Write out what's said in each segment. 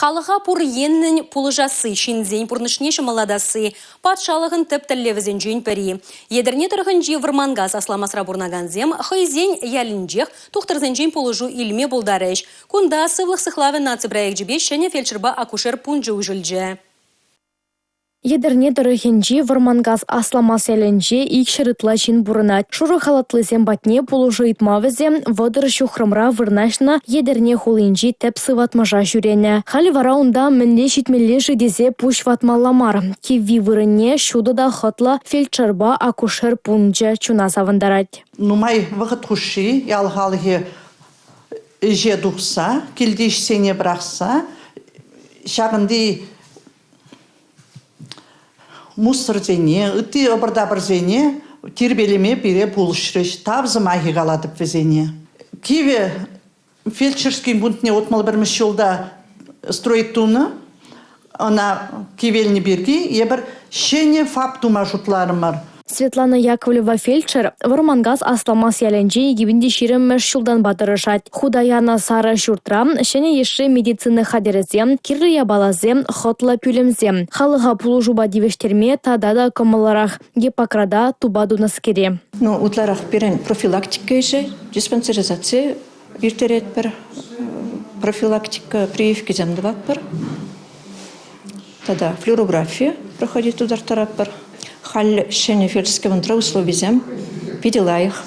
Халӑха пур енлӗн пулӑшасси, ҫынсен пурнӑҫне ҫӑмӑллатасси – патшалӑхӑн тӗп тӗллевӗсенчен пӗри. Етӗрне тӑрӑхӗнчи Вӑрманкас Асламасра пурӑнакансем хӑйсен ялӗнчех тухтӑрсенчен пулӑшу илме пултарӗҫ. Кунта Сывлӑх сыхлавӗн наци проекчӗпе ҫӗнӗ фельдшерпа акушер пункчӗ уҫӑлчӗ. Етӗрне тӑрӑхӗнчи Вӑрманкас Асламас ялӗнче 200 ытла ҫын пурӑнать. Шурӑ халатлисем патне пулӑшу ыйтма вӗсем 30 ҫухрӑмра вырнаҫнӑ Етӗрне хулинчи тӗп сыватмӑша ҫӳренӗ. Халӗ вара унта мӗнле ҫитмелле-ши тесе пуҫ ватмалла мар. Кивви вырӑнне ҫутӑ та хӑтлӑ фельдшерпа акушер пункчӗ чуна савӑнтарать. Нумай вӑхӑт хушши ял халӑхӗ ӗҫе тухса, килти ӗҫсене пӑрахса ҫакӑнти мусорсене, ытти ӑпӑр-тапӑрсене тирпейлеме пире пулӑшрӗҫ. Тав сӑмахӗ калатӑп вӗсене. Кивӗ фельдшерский пунктне 61-мӗш ҫулта строить тунӑ. Ӑна кивелнӗ пирки эпир ҫӗнӗ ФАП тума шутларӑмӑр. Светлана Яковлева фельдшер Вӑрманкас Асламас ялӗнче 2020-мӗш ҫултанпа тӑрӑшать. Хута янӑ сарӑ ҫуртра ҫӗнӗ йышши медицина хатӗрӗсем, кирлӗ япаласем, хӑтлӑ пӳлӗмсем. Халӑха пулӑшупа тивӗҫтерме тата та кӑмӑллӑрах Гиппократа тупа тунӑскере. Ну, ытларах пирӗн профилактика ӗҫӗ, диспансеризаци ирттеретпӗр, профилактика прививкисем тӑватпӑр. Тата флюорографи проходить тутарттаратпӑр. Халь ҫӗнӗ фельдшерский фондра условисем питӗ лайӑх.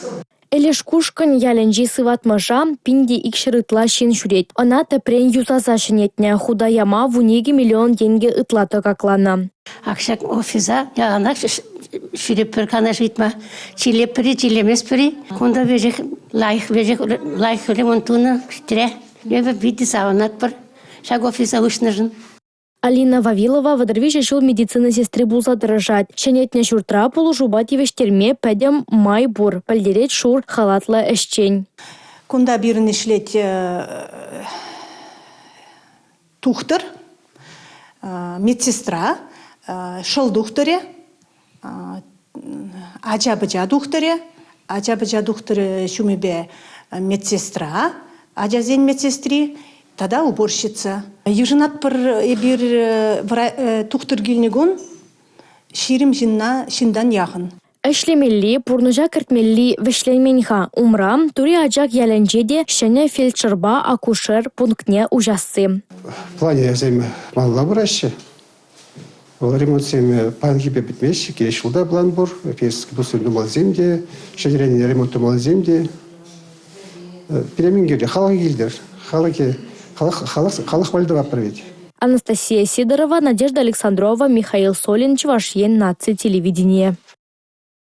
Элешкушкӑнь ялӗнчи сыватмӑша 1200 ытла ҫын ҫӳрет. Ӑна тӗпрен юсаса ҫӗнетнӗ, хута яма 12 миллион тенкӗ ытла тӑкакланӑ. Ак ҫак офиса яланах ҫӳреппӗр канаш ыйтма. Чирлетпӗр-и, чирлеместпӗр-и? Кунта веҫех лайӑх, веҫех лайӑх ремонт тунӑ хитре. Эпӗ питӗ савӑнатпӑр ҫак офиса уҫнӑшӑн. Алина Вавилова 33 ҫул медицина сестри пулса тӑрӑшать. Ҫӗнетнӗ ҫуртра пулӑшупа тивӗҫтерме пӗтӗм май пур, пӗлтерет шур халатлӑ ӗҫчен. Кунта пирӗн ӗҫлет тухтӑр, медсестра, шӑл тухтӑрӗ, ача-пӑча тухтӑрӗ, ача-пӑча тухтӑрӗ ҫумӗпе медсестра, ачасен медсестри тата уборщица. Йышӑнатпӑр эпир тухтӑр килнӗ кун 20 ҫынна ҫынтан яхӑн. Ӗҫлемелли, пурнӑҫа кӗртмелли вӗҫленмен-ха. Умра Тури Ачак ялӗнче те ҫӗнӗ фельдшерпа акушер пунктне уҫасси. Планӗсем малалла пыраҫҫӗ. Вӑл ремонтсем паянхипе пӗтмеҫҫӗ. Килес ҫулта план пур. Пирӗн тумаллисем те, ҫӗнӗрен ремонт тумаллисем те. Пире мӗн кирлӗ? Халӑх килтӗр. Халӑхӗ, халӑх, халӑх, халӑх валли тӑватпӑр вӗт. Анастасия Сидорова, Надежда Александрова, Михаил Солин, Чӑваш Ен наци телевиденийӗ.